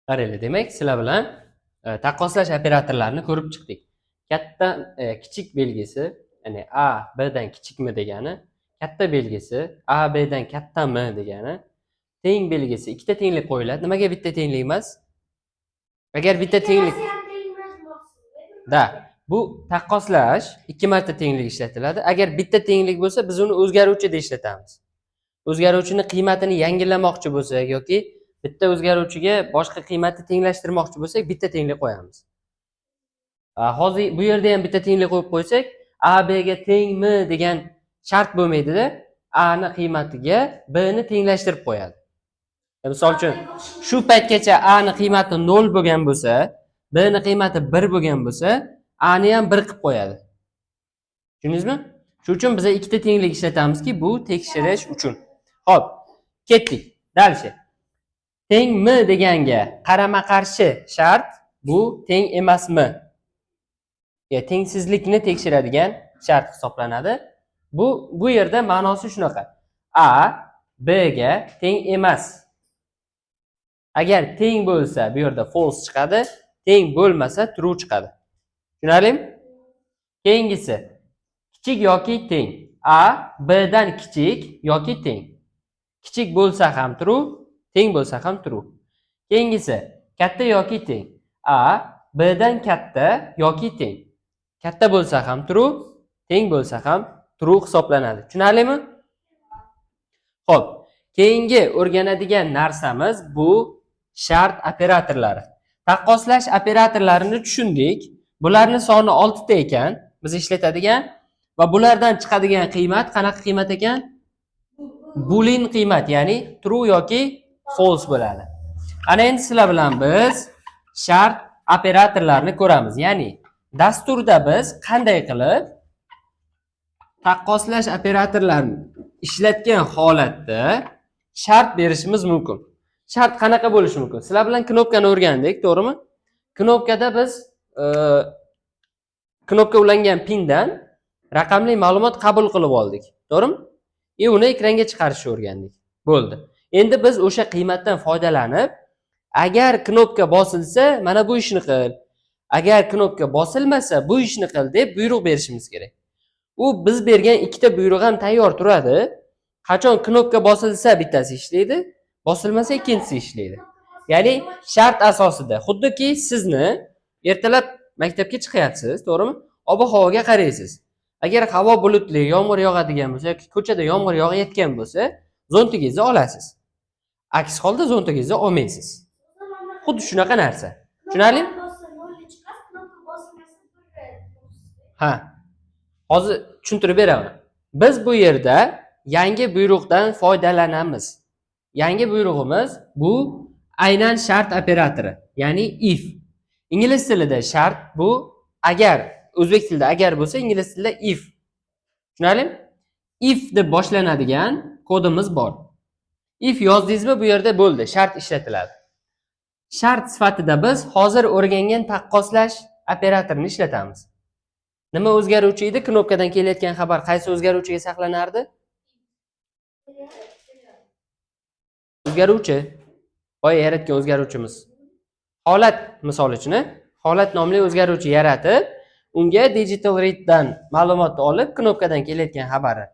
Qaranglar, demak, sizlar bilan taqqoslash operatorlarini ko'rib chiqdik. Katta, kichik belgisi, ya'ni A B dan kichikmi degani, katta belgisi A B dan kattami degani, teng belgisi ikkita tenglik qo'yiladi. Nimaga bitta tenglik emas? Agar bitta tenglik Ikkalasi ham teng emas demoqchisiz. Да, bu taqqoslash ikki marta tenglik ishlatiladi. Agar bitta tenglik bo'lsa, biz uni o'zgaruvchida ishlatamiz. O'zgaruvchini qiymatini yangilamoqchi bo'lsak yoki bitta o'zgaruvchiga boshqa qiymatni tenglashtirmoqchi bo'lsak, bitta tenglik qo'yamiz. Hozir bu yerda ham bitta tenglik qo'yib qo'ysak, A B ga tengmi degan shart bo'lmaydida, A ni qiymatiga B ni tenglashtirib qo'yadi. Misol uchun, shu paytgacha A ni qiymati 0 bo'lgan bo'lsa, B ni qiymati 1 bo'lgan bo'lsa, A ni ham 1 qilib qo'yadi. Tushundingizmi? Shuning uchun biz ikkita tenglik ishlatamizki, bu tekshirish uchun. Xo'p, ketdik. Дальше. Tengmi deganga qarama-qarshi shart bu teng emasmi? Ya tengsizlikni tekshiradigan shart hisoblanadi. Bu yerda ma'nosi shunaqa. A B ga teng emas. Agar teng bo'lsa, bu yerda false chiqadi, teng bo'lmasa true chiqadi. Tushunarlimi? Keyingisi kichik yoki teng. A B dan kichik yoki teng. Kichik bo'lsa ham true, teng bo'lsa ham true. Keyingisi katta yoki teng. A B dan katta yoki teng. Katta bo'lsa ham true, teng bo'lsa ham true hisoblanadi. Tushunarlimi? Xo'p, keyingi o'rganadigan narsamiz bu shart operatorlari. Taqqoslash operatorlarini tushundik. Bularni soni 6 ta ekan, biz ishlatadigan va bulardan chiqadigan qiymat qanaqa qiymat ekan? Boolean qiymat, ya'ni true yoki false bo'ladi. Ana endi sizlar bilan biz shart operatorlarini ko'ramiz. Ya'ni dasturda biz qanday qilib taqqoslash operatorlarini ishlatgan holatda shart berishimiz mumkin. Shart qanaqa bo'lishi mumkin? Sizlar bilan knopkani o'rgandik, to'g'rimi? Knopkada biz knopka ulangan pindan raqamli ma'lumot qabul qilib oldik, to'g'rimi? И uni ekranga chiqarishni o'rgandik. Bo'ldi. Endi biz o'sha qiymatdan foydalanib, agar knopka bosilsa, mana bu ishni qil. Agar knopka bosilmasa, bu ishni qil deb buyruq berishimiz kerak. U biz bergan ikkita buyruq ham tayyor turadi. Qachon knopka bosilsa bittasi ishlaydi, bosilmasa ikkinchisi ishlaydi. Ya'ni shart asosida, xuddiki sizni ertalab maktabga chiqyapsiz, to'g'rimi? Ob-havoga qaraysiz. Agar havo bulutli, yomg'ir yog'adigan bo'lsa yoki ko'chada yomg'ir yog'ayotgan bo'lsa, zontigingizni olasiz. Aks holda zontigingizni olmaysiz. Xuddi shunaqa narsa. Tushunarlimi? Bossa nolga chiqadi, knopka bosilmasa bir. Ha. Hozir tushuntirib beraman. Biz bu yerda yangi buyruqdan foydalanamiz. Yangi buyrug'imiz bu aynan shart operatori, ya'ni if. Ingliz tilida shart bu agar, o'zbek tilida agar bo'lsa, ingliz tilida if. Tushunarlimi? If deb boshlanadigan kodimiz bor. If yozdingizmi, bu yerda bo'ldi, shart ishlatiladi. Shart sifatida biz hozir o'rgangan taqqoslash operatorini ishlatamiz. Nima o'zgaruvchi edi? Knopkadan kelayotgan xabar qaysi o'zgaruvchiga saqlanardi? O'zgaruvchi. Boya yaratgan o'zgaruvchimiz. Holat, misol uchun, holat nomli o'zgaruvchi yaratib, unga digital readdan ma'lumotni olib, knopkadan kelayotgan xabarni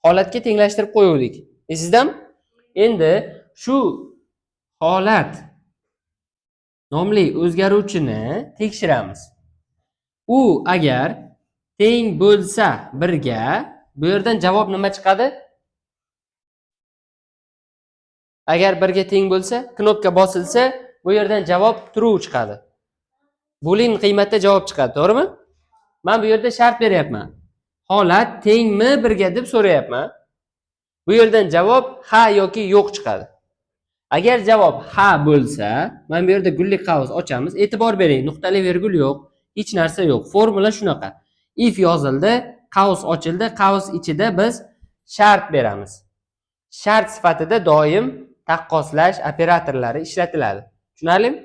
holatga tenglashtirib qo'yuvdik. Esizdami? Endi shu holat nomli o'zgaruvchini tekshiramiz. U agar teng bo'lsa birga, bu yerdan javob nima chiqadi? Agar birga teng bo'lsa, knopka bosilsa, bu yerdan javob true chiqadi. Boolean qiymatda javob chiqadi, to'g'rimi? Men bu yerda shart beryapman. Holat tengmi birga deb so'rayapman. Bu yerdan javob ha yoki yo'q chiqadi. Agar javob ha bo'lsa, mana bu yerda gullik qavs ochamiz. E'tibor bering, nuqtali vergul yo'q, hech narsa yo'q. Formula shunaqa. If yozildi, qavs ochildi, qavs ichida biz shart beramiz. Shart sifatida doim taqqoslash operatorlari ishlatiladi. Tushunarlimi?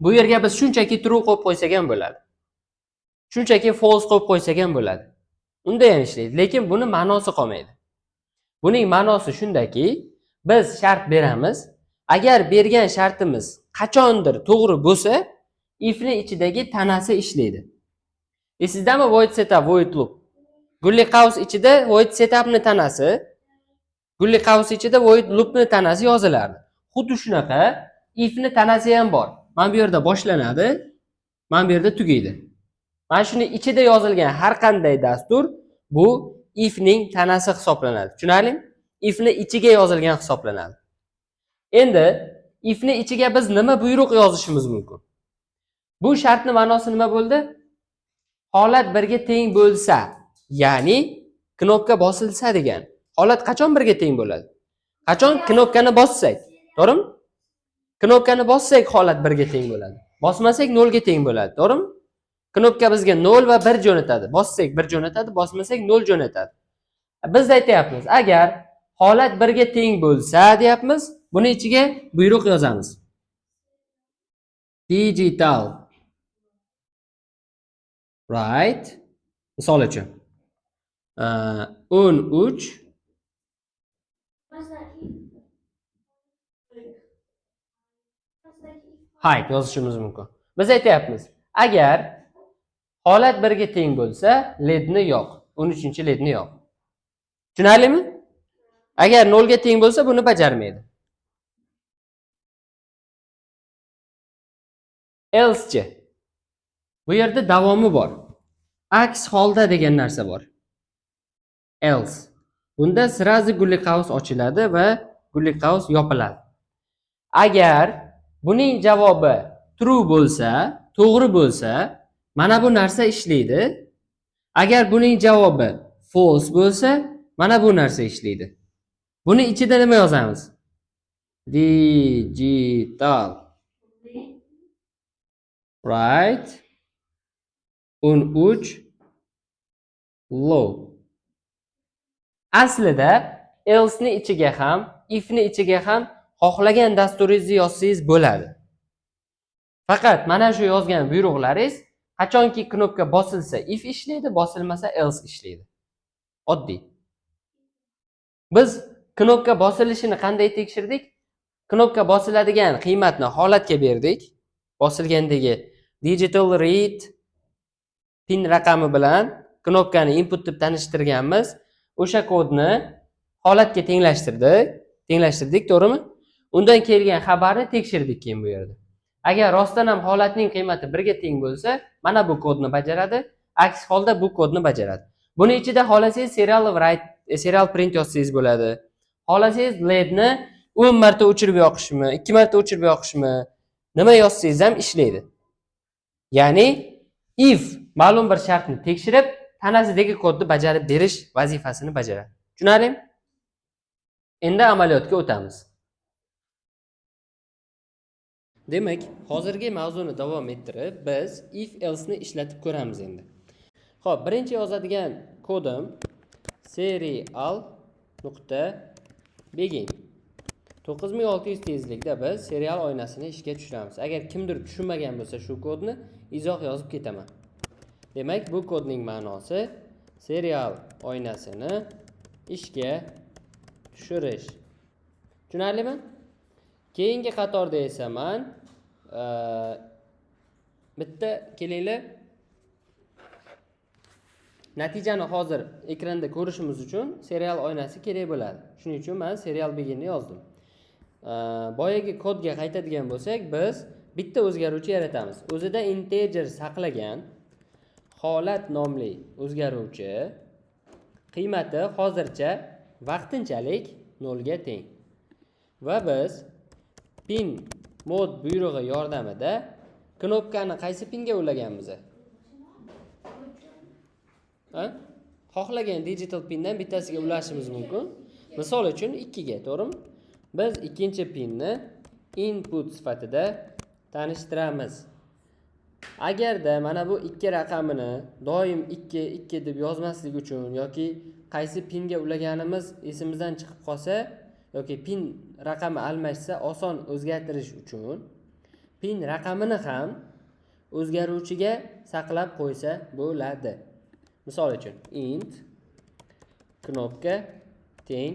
Bu yerga biz shunchaki true qo'yib qo'ysak ham bo'ladi. Shunchaki false qo'yib qo'ysak ham bo'ladi. Unda ham ishlaydi, lekin buni ma'nosi qolmaydi. Buning ma'nosi shundaki, biz shart beramiz. Agar bergan shartimiz qachondir to'g'ri bo'lsa, ifni ichidagi tanasi ishlaydi. Esizdami void setup, void loop? Gulli qavs ichida void setupni tanasi, gulli qavs ichida void loopni tanasi yozilardi. Xuddi shunaqa ifni tanasi ham bor. Mana bu yerda boshlanadi, mana bu yerda tugaydi. Mana shuni ichida yozilgan har qanday dastur bu ifning tanasi hisoblanadi. Tushunarlimi? Ifni ichiga yozilgan hisoblanadi. Endi ifni ichiga biz nima buyruq yozishimiz mumkin? Bu shartni ma'nosi nima bo'ldi? Holat birga teng bo'lsa, ya'ni knopka bosilsa degan. Holat qachon birga teng bo'ladi? Qachon knopkani bossak, to'g'rimi? Knopkani bossak, holat birga teng bo'ladi. Bosmasak, nolga teng bo'ladi, to'g'rimi? Knopka bizga 0 va 1 jo'natadi. Bossak, 1 jo'natadi, bosmasak, 0 jo'natadi. Biz aytyapmiz, agar holat birga teng bo'lsa, deyapmiz, buni ichiga buyruq yozamiz. Digital write, misol uchun, 13 Masalan, if. Masalan, if. High yozishimiz mumkin. Biz aytyapmiz, agar holat birga teng bo'lsa, ledni yoq. 13 ledni yoq. Tushunarlimi? Agar nolga teng bo'lsa, buni bajarmaydi. Else-chi? Bu yerda davomi bor. Aks holda degan narsa bor. Else. Bunda сразу gulli qavs ochiladi va gulli qavs yopiladi. Agar buning javobi true bo'lsa, to'g'ri bo'lsa, mana bu narsa ishlaydi. Agar buning javobi false bo'lsa, mana bu narsa ishlaydi. Buni ichida nima yozamiz? Digital write 13 low. Aslida else ni ichiga ham, if ni ichiga ham xohlagan dasturingizni yozsangiz bo'ladi. Faqat mana shu yozgan buyruqlaringiz qachonki knopka bosilsa, if ishlaydi, bosilmasa, else ishlaydi. Oddiy. Biz knopka bosilishini qanday tekshirdik? Knopka bosiladigan qiymatni holatga berdik. Bosilgandagi digital read pin raqami bilan knopkani input deb tanishtirganmiz. O'sha kodni holatga tenglashtirdik. Tenglashtirdik, to'g'rimi? Undan kelgan xabarni tekshirdik keyin bu yerda. Agar rostdan ham holatning qiymati birga teng bo'lsa, mana bu kodni bajaradi. Aks holda bu kodni bajaradi. Buni ichida xohlasangiz serial write, serial print yozsangiz bo'ladi. Xohlasangiz ledni 10 marta o'chirib yoqishmi, 2 marta o'chirib yoqishmi, nima yozsangiz ham ishlaydi. Ya'ni if ma'lum bir shartni tekshirib, tanasidagi kodni bajarib berish vazifasini bajaradi. Tushunarlimi? Endi amaliyotga o'tamiz. Demak, hozirgi mavzuni davom ettirib, biz if else ni ishlatib ko'ramiz endi. Xo'p, birinchi yozadigan kodim serial nuqta begin. 9600 tezlikda biz serial oynasini ishga tushiramiz. Agar kimdir tushunmagan bo'lsa shu kodni, izoh yozib ketaman. Demak, bu kodning ma'nosi serial oynasini ishga tushirish. Tushunarlimi? Keyingi qatorda esa man bitta, kelinglar, natijani hozir ekranda ko'rishimiz uchun serial oynasi kerak bo'ladi. Shuning uchun man serial beginni yozdim. Boyagi kodga qaytadigan bo'lsak, biz bitta o'zgaruvchi yaratamiz. O'zida integer saqlagan holat nomli o'zgaruvchi, qiymati hozircha vaqtinchalik nolga teng. Va biz pin mode buyrug'i yordamida knopkani qaysi pinga ulaganmiz? Ha? Xohlagan digital pindan bittasiga ulashimiz mumkin. Misol uchun, 2 ga, to'g'rimi? Biz ikkinchi pinni input sifatida tanishtiramiz. Agarda mana bu ikki raqamini doim 2 2 deb yozmaslik uchun yoki qaysi pinga ulaganimiz esimizdan chiqib qolsa yoki pin raqami almashsa, oson o'zgartirish uchun pin raqamini ham o'zgaruvchiga saqlab qo'ysa bo'ladi. Misol uchun, int knopka teng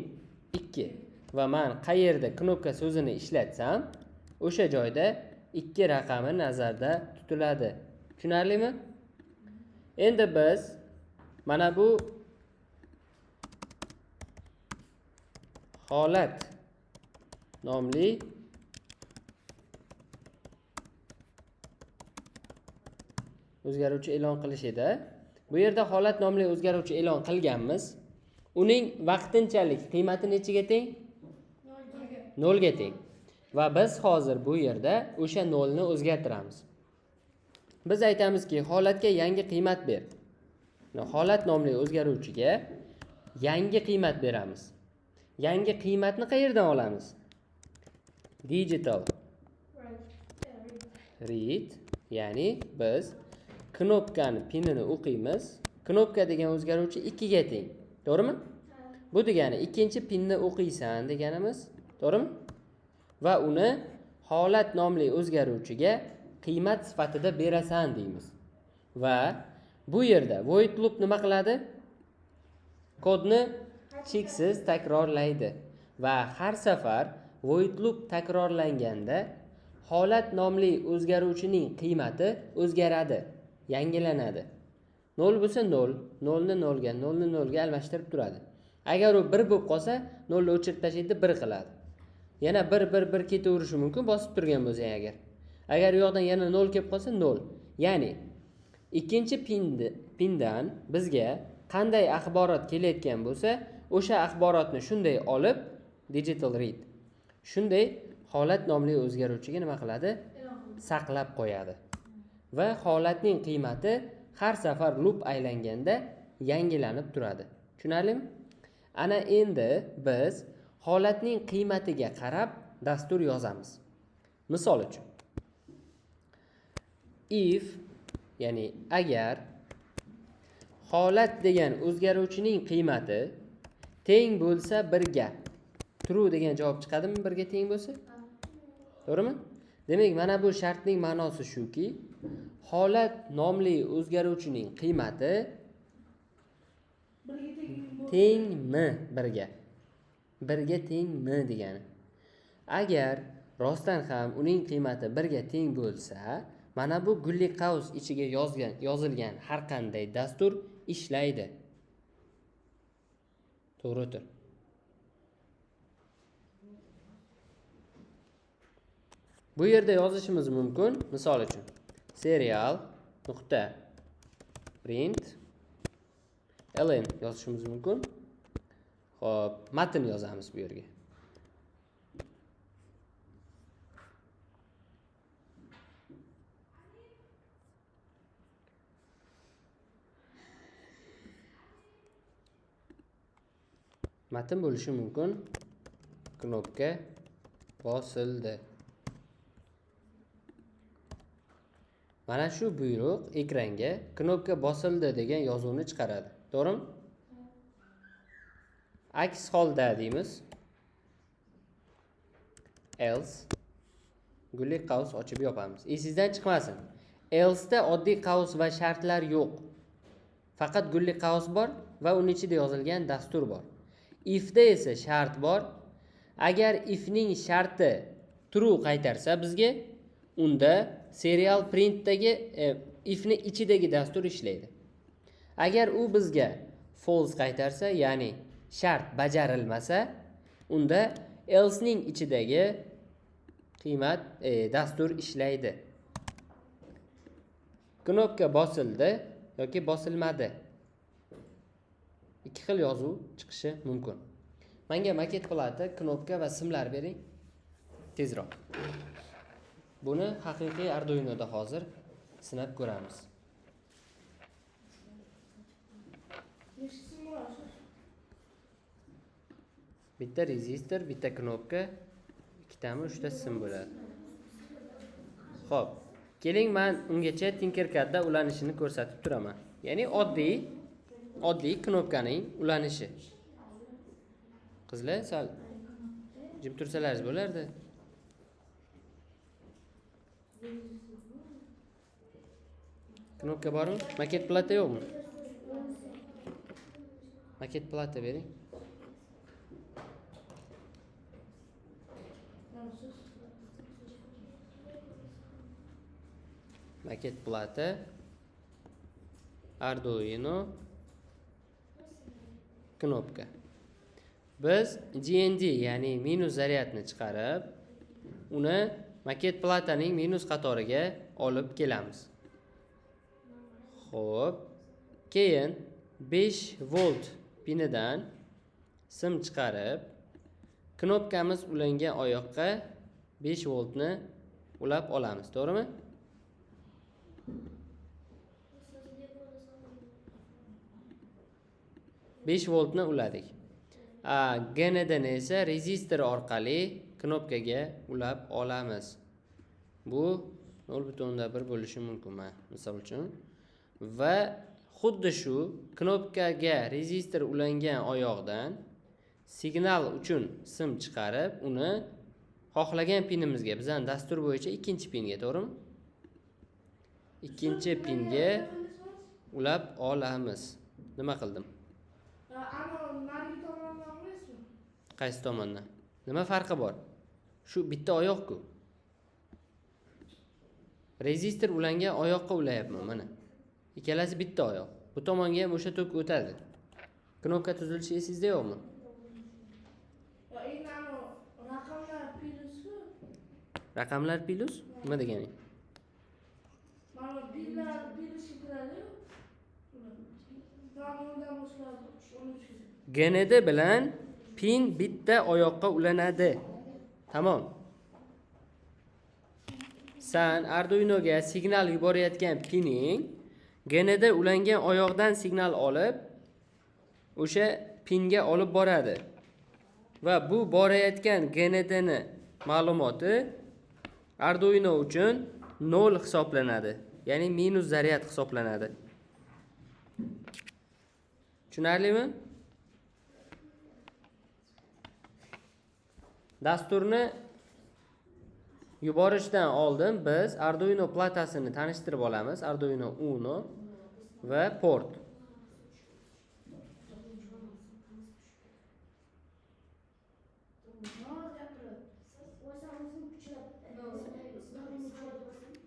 2. Va men qayerda knopka so'zini ishlatsam, o'sha joyda 2 raqami nazarda tutiladi. Tushunarlimi? Endi biz mana bu holat nomli o'zgaruvchi e'lon qilish edi. Bu yerda holat nomli o'zgaruvchi e'lon qilganmiz. Uning vaqtinchalik qiymati nechiga teng? 0 ga teng. Va biz hozir bu yerda o'sha 0 ni o'zgartiramiz. Biz aytamizki, holatga yangi qiymat ber. Holat nomli o'zgaruvchiga yangi qiymat beramiz. Yangi qiymatni qayerdan olamiz? Digital read, ya'ni biz knopkani pinini o'qiymiz. Knopka degan o'zgaruvchi 2 ga teng. To'g'rimi? Bu degani ikkinchi pinni o'qiysan deganimiz, to'g'rimi? Va uni holat nomli o'zgaruvchiga qiymat sifatida berasan deymiz. Va bu yerda void loop nima qiladi? Kodni cheksiz takrorlaydi va har safar void loop takrorlanganda holat nomli o'zgaruvchining qiymati o'zgaradi, yangilanadi. 0 bo'lsa 0, 0 ni 0 ga, 0 ni 0 ga almashtirib turadi. Agar u 1 bo'lib qolsa, 0 ni o'chirib tashlaydi, 1 qiladi. Yana 1 1 1 ketaverishi mumkin, bosib turgan bo'lsa agar. Agar u yoqdan yana 0 kelib qolsa 0. Ya'ni ikkinchi pindan bizga qanday axborot kelayotgan bo'lsa, o'sha axborotni shunday olib digital read shunday holat nomli o'zgaruvchiga nima qiladi? Saqlab qo'yadi. Va holatning qiymati har safar loop aylanganda yangilanib turadi. Tushunarlimi? Ana endi biz holatning qiymatiga qarab dastur yozamiz. Misol uchun if, ya'ni agar holat degan o'zgaruvchining qiymati teng bo'lsa 1 ga, true degan javob chiqadimi 1 ga teng bo'lsa? To'g'rimi? Demak, mana bu shartning ma'nosi shuki, holat nomli o'zgaruvchining qiymati tengmi 1 ga? 1 ga tengmi degani. Agar rostdan ham uning qiymati 1 ga teng bo'lsa, mana bu gulli qavs ichiga yozilgan har qanday dastur ishlaydi. To'g'ri o'tir. Bu yerda yozishimiz mumkin, misol uchun serial nuqta print ln yozishimiz mumkin. Xo'p, matn yozamiz bu yerga. Matn bo'lishi mumkin. Knopka bosildi. Mana shu buyruq ekranga knopka bosildi degan yozuvni chiqaradi. To'g'rimi? Aks holda deymiz. Else gulli qavs ochib yopamiz. Esingizdan chiqmasin. Else da oddiy qavs va shartlar yo'q. Faqat gulli qavs bor va uning ichida yozilgan dastur bor. If da esa shart bor. Agar ifning sharti true qaytarsa bizga, unda serial printdagi ifni ichidagi dastur ishlaydi. Agar u bizga false qaytarsa, ya'ni shart bajarilmasa, unda elsening ichidagi qiymat dastur ishlaydi. Knopka bosildi yoki bosilmadi. Ikki xil yozuv chiqishi mumkin. Menga maket plata, knopka va simlar bering. Tezroq. Buni haqiqiy Arduino'da hozir sinab ko'ramiz. Bitta rezistor, bitta knopka, ikkitami, uchta sim bo'ladi. Xo'p, keling men ungacha Tinkercadda ulanishini ko'rsatib turaman. Ya'ni oddiy knopkaning ulanishi. Qizlar, sal jim tursalaringiz bo'lardi. Knopka bormi? Maket plata yo'qmi? Maket plata bering. Maket plata, Arduino, knopka. Biz GND, ya'ni minus zaryadni chiqarib, uni maket plataning minus qatoriga olib kelamiz. Xo'p, keyin 5 volt pinidan sim chiqarib, knopkamiz ulangan oyoqqa 5 voltni ulab olamiz, to'g'rimi? 5 voltni uladik. GNDni esa rezistor orqali knopkaga ulab olamiz. Bu 0.1 bo'lishi mumkin, misol uchun. Va xuddi shu knopkaga rezistor ulangan oyoqdan signal uchun sim chiqarib, uni xohlagan pinimizga, bizning dastur bo'yicha ikkinchi pinga, to'g'rimi? Ikkinchi pinga ulab olamiz. Nima qildim? Qaysi tomondan? Nima farqi bor? Shu bitta oyoq-ku. Rezistor ulangan oyoqqa ulayapman mana. Ikkalasi bitta oyoq. Bu tomonga ham o'sha tok o'tadi. Knopka tuzilishi esingizda yo'qmi? Raqamlar plyus-ku. Raqamlar plyus? Nima degani? Mana pillar plyusga kiradi-yu. Mana undan boshlanadi, 13 ga. GND bilan pin bitta oyoqqa ulanadi. Tamom. San Arduinoga signal yuborayotgan pining GND ulangan oyoqdan signal olib, o'sha pinga olib boradi. Va bu borayotgan GND ni ma'lumoti Arduino uchun 0 hisoblanadi. Ya'ni minus zaryad hisoblanadi. Tushunarlimi? Dasturni yuborishdan oldin biz Arduino platasini tanishtirib olamiz. Arduino Uno va port.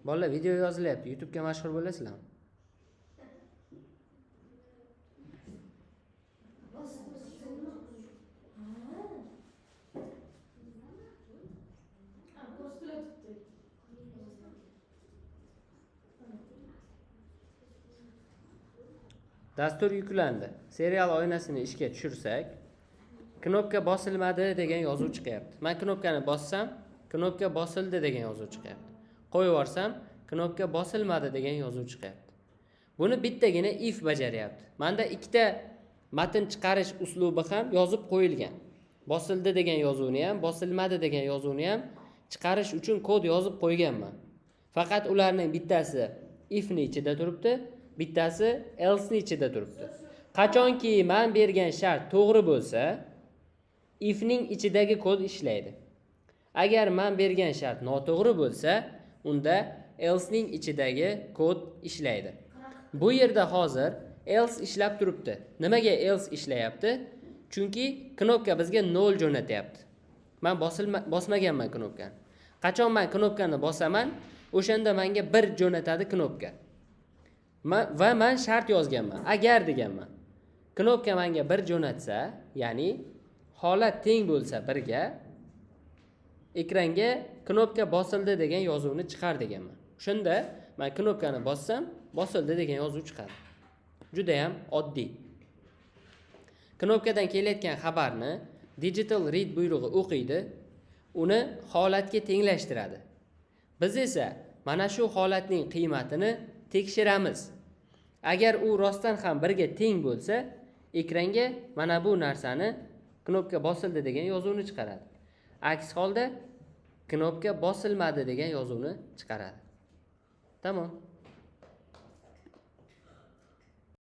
Bolalar, video yozilyapti. YouTube'ga mashhur bo'lasizlarmi? Dastur yuklandi. Serial oynasini ishga tushirsak, knopka bosilmadi degan yozuv chiqyapti. Men knopkani bossam, knopka bosildi degan yozuv chiqyapti. Qo'yib yuborsam, knopka bosilmadi degan yozuv chiqyapti. Buni bittagina if bajaryapti. Menda ikkita matn chiqarish uslubi ham yozib qo'yilgan. Bosildi degan yozuvni ham, bosilmadi degan yozuvni ham chiqarish uchun kod yozib qo'yganman. Faqat ularning bittasi if ni ichida turibdi, bittasi else ni ichida turibdi. Qachonki men bergan shart to'g'ri bo'lsa, if ning ichidagi kod ishlaydi. Agar men bergan shart noto'g'ri bo'lsa, unda else ning ichidagi kod ishlaydi. Bu yerda hozir else ishlab turibdi. Nimaga else ishlayapti? Chunki knopka bizga 0 jo'natyapti. Men bosmaganman knopkani. Qachon men knopkani bosaman, o'shanda menga 1 jo'natadi knopka. Va men shart yozganman. Agar deganman. Knopka menga 1 jo'natsa, ya'ni holat teng bo'lsa 1 ga, ekranga knopka bosildi degan yozuvni chiqar deganman. Shunda men knopkani bossam, bosildi degan yozuv chiqadi. Juda ham oddiy. Knopkadan kelayotgan xabarni digital read buyrug'i o'qiydi, uni holatga tenglashtiradi. Biz esa mana shu holatning qiymatini tekshiramiz. Agar u rostdan ham 1ga teng bo'lsa, ekranga mana bu narsani knopka bosildi degan yozuvni chiqaradi. Aks holda knopka bosilmadi degan yozuvni chiqaradi. Tamom.